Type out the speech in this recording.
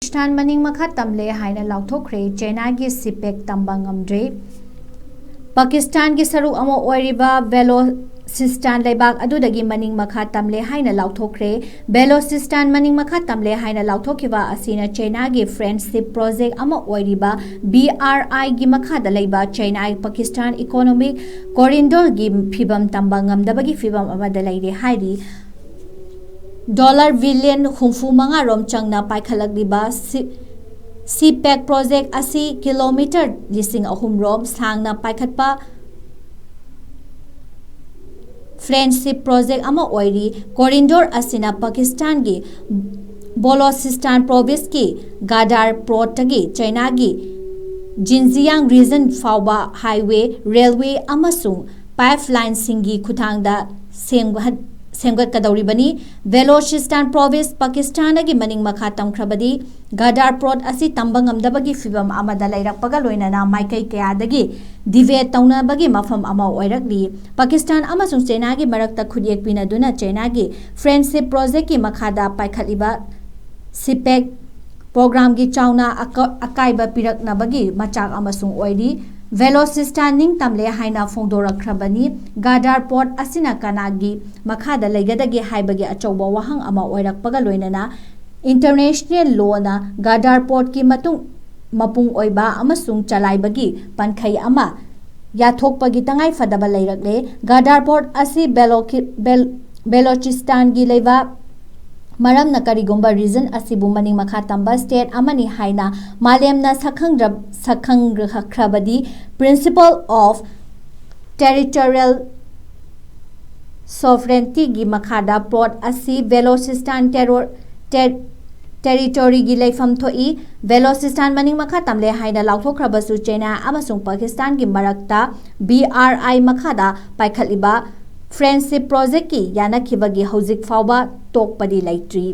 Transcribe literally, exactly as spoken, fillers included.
ꯄꯥꯀꯤꯁꯇꯥꯟ ꯃꯅꯤꯡ ꯃꯈꯥ ꯇꯝꯂꯦ ꯍꯥꯏꯅ ꯂꯥꯎꯊꯣꯛꯈ꯭ꯔꯦ꯫ ꯆꯥꯏꯅꯥꯒꯤ ꯁꯤꯄꯦꯛ ꯇꯝꯕ ꯉꯝꯗ꯭ꯔꯦ꯫ ꯄꯥꯀꯤꯁꯇꯥꯟꯒꯤ ꯁꯔꯨꯛ ꯑꯃ ꯑꯣꯏꯔꯤꯕ ꯕꯦꯂꯣꯆꯤꯁꯇꯥꯟ ꯂꯩꯕꯥꯛ ꯑꯗꯨꯗꯒꯤ ꯃꯅꯤꯡ ꯃꯈꯥ ꯇꯝꯂꯦ ꯍꯥꯏꯅ ꯂꯥꯎꯊꯣꯛꯈ꯭ꯔꯦ꯫ ꯕꯦꯂꯣꯆꯤꯁꯇꯥꯟ ꯃꯅꯤꯡ ꯃꯈꯥ ꯇꯝꯂꯦ ꯍꯥꯏꯅ ꯂꯥꯎꯊꯣꯛꯈꯤꯕ ꯑꯁꯤꯅ ꯆꯥꯏꯅꯥꯒꯤ friendship project ꯑꯃ ꯑꯣꯏꯔꯤꯕ B R I ꯒꯤ ꯃꯈꯥꯗ ꯂꯩꯕ ꯆꯥꯏꯅꯥ ꯄꯥꯀꯤꯁꯇꯥꯟ economic corridor ꯒꯤ ꯐꯤꯕꯝ ꯇꯝꯕ ꯉꯝꯗꯕꯒꯤ ꯐꯤꯕꯝ ꯑꯃꯗ ꯂꯩꯔꯦ ꯍꯥꯏꯔꯤ꯫ Dollar billion ꯍꯨꯝꯐꯨ ꯃꯉꯥ ꯔꯣꯝ ꯆꯪꯅ ꯄꯥꯏꯈꯠꯂꯛꯂꯤꯕ ꯁꯤ-, ꯁꯤꯄꯦꯛ project ꯑꯁꯤ kilometre ꯂꯤꯁꯤꯡ ꯑꯍꯨꯝ ꯔꯣꯝ ꯁꯥꯡꯅ ꯄꯥꯏꯈꯠꯄ friendship project ꯑꯃ ꯑꯣꯏꯔꯤ꯫ Corridor ꯑꯁꯤꯅ ꯄꯥꯀꯤꯁꯇꯥꯟꯒꯤ ꯕꯣꯂꯣꯆꯤꯁꯇꯥꯟ province ꯀꯤ ꯒꯥꯗꯥꯔ ꯄꯣꯔꯠꯇꯒꯤ ꯆꯥꯏꯅꯥꯒꯤ ꯖꯤꯟꯖꯤꯌꯥꯡ region ꯐꯥꯎꯕ highway, railway ꯑꯃꯁꯨꯡ pipeline ꯁꯤꯡꯒꯤ ꯈꯨꯠꯊꯥꯡꯗ ꯁꯦꯝꯒꯠ-, ꯁꯦꯝꯒꯠꯀꯗꯧꯔꯤꯕꯅꯤ꯫ ꯕꯦꯂꯣꯆꯤꯁꯇꯥꯟ province ꯄꯥꯀꯤꯁꯇꯥꯟꯗꯒꯤ ꯃꯅꯤꯡ ꯃꯈꯥ ꯇꯝꯈ꯭ꯔꯕꯗꯤ ꯒꯥꯗꯥꯔ ꯄꯣꯔꯠ ꯑꯁꯤ ꯇꯝꯕ ꯉꯝꯗꯕꯒꯤ ꯐꯤꯕꯝ ꯑꯃꯗ ꯂꯩꯔꯛꯄꯒ ꯂꯣꯏꯅꯅ ꯃꯥꯏꯀꯩ ꯀꯌꯥꯗꯒꯤ divide ꯇꯧꯅꯕꯒꯤ ꯃꯐꯝ ꯑꯃ ꯑꯣꯏꯔꯛꯂꯤ꯫ ꯄꯥꯀꯤꯁꯇꯥꯟ ꯑꯃꯁꯨꯡ ꯆꯥꯏꯅꯥꯒꯤ ꯃꯔꯛꯇ ꯈꯨꯠꯌꯦꯛ ꯄꯤꯅꯗꯨꯅ ꯆꯥꯏꯅꯥꯒꯤ friendship project ꯀꯤ ꯃꯈꯥꯗ ꯄꯥꯏꯈꯠꯂꯤꯕ ꯁꯤꯄꯦꯛ program ꯒꯤ ꯆꯥꯎꯅ ꯑꯀ-, ꯑꯀꯥꯏꯕ ꯄꯤꯔꯛꯅꯕꯒꯤ ꯃꯆꯥꯛ ꯑꯃꯁꯨꯡ ꯑꯣꯏꯔꯤ꯫ ꯕꯦꯂꯣꯆꯤꯁꯇꯥꯟ ꯅꯤꯡꯇꯝꯂꯦ ꯍꯥꯏꯅ ꯐꯣꯡꯗꯣꯔꯛꯈ꯭ꯔꯕꯅꯤ꯫ ꯒꯥꯗꯥꯔ ꯄꯣꯔꯠ ꯑꯁꯤꯅ ꯀꯅꯥꯒꯤ ꯃꯈꯥꯗ ꯂꯩꯒꯗꯒꯦ ꯍꯥꯏꯕꯒꯤ ꯑꯆꯧꯕ ꯋꯥꯍꯪ ꯑꯃ ꯑꯣꯏꯔꯛꯄꯒ ꯂꯣꯏꯅꯅ international law ꯅ ꯒꯥꯗꯥꯔ ꯄꯣꯔꯠ ꯀꯤ ꯃꯇꯨꯡ ꯃꯄꯨꯡ ꯑꯣꯏꯕ ꯑꯃꯁꯨꯡ ꯆꯂꯥꯏꯕꯒꯤ ꯄꯟꯈꯩ ꯑꯃ ꯌꯥꯊꯣꯛꯄꯒꯤ ꯇꯉꯥꯏ ꯐꯗꯕ ꯂꯩꯔꯛꯂꯦ꯫ ꯒꯥꯗꯥꯔ ꯄꯣꯔꯠ ꯑꯁꯤ ꯕꯦꯂꯣꯀꯤ-, ꯕꯦꯜ-, ꯕꯦꯂꯣꯆꯤꯁꯇꯥꯟꯒꯤ ꯂꯩꯕꯥꯛ ꯃꯔꯝꯅ ꯀꯔꯤꯒꯨꯝꯕ region ꯑꯁꯤꯕꯨ ꯃꯅꯤꯡ ꯃꯈꯥ ꯇꯝꯕ state ꯑꯃꯅꯤ ꯍꯥꯏꯅ ꯃꯥꯂꯦꯝꯅ ꯁꯛꯈꯪꯗ꯭ꯔ-, ꯁꯛꯈꯪꯈ꯭ꯔꯕꯗꯤ principle of territorial sovereignty ꯒꯤ ꯃꯈꯥꯗ ꯄꯣꯔꯠ ꯑꯁꯤ ꯕꯦꯂꯣꯆꯤꯁꯇꯥꯟ ꯇꯦꯔꯣ-, ꯇꯦ-, territory ꯒꯤ ꯂꯩꯐꯝ ꯊꯣꯛꯏ꯫ ꯕꯦꯂꯣꯆꯤꯁꯇꯥꯟ ꯃꯅꯤꯡ ꯃꯈꯥ ꯇꯝꯂꯦ ꯍꯥꯏꯅ ꯂꯥꯎꯊꯣꯛꯈ꯭ꯔꯕꯁꯨ ꯆꯥꯏꯅꯥ ꯑꯃꯁꯨꯡ ꯄꯥꯀꯤꯁꯇꯥꯟꯒꯤ ꯃꯔꯛꯇ B R I ꯃꯈꯥꯗ ꯄꯥꯏꯈꯠꯂꯤꯕ friendship project ꯀꯤ ꯌꯥꯅꯈꯤꯕꯒꯤ ꯍꯧꯖꯤꯛ ꯐꯥꯎꯕ ꯇꯣꯛꯄꯗꯤ ꯂꯩꯇ꯭ꯔꯤ꯫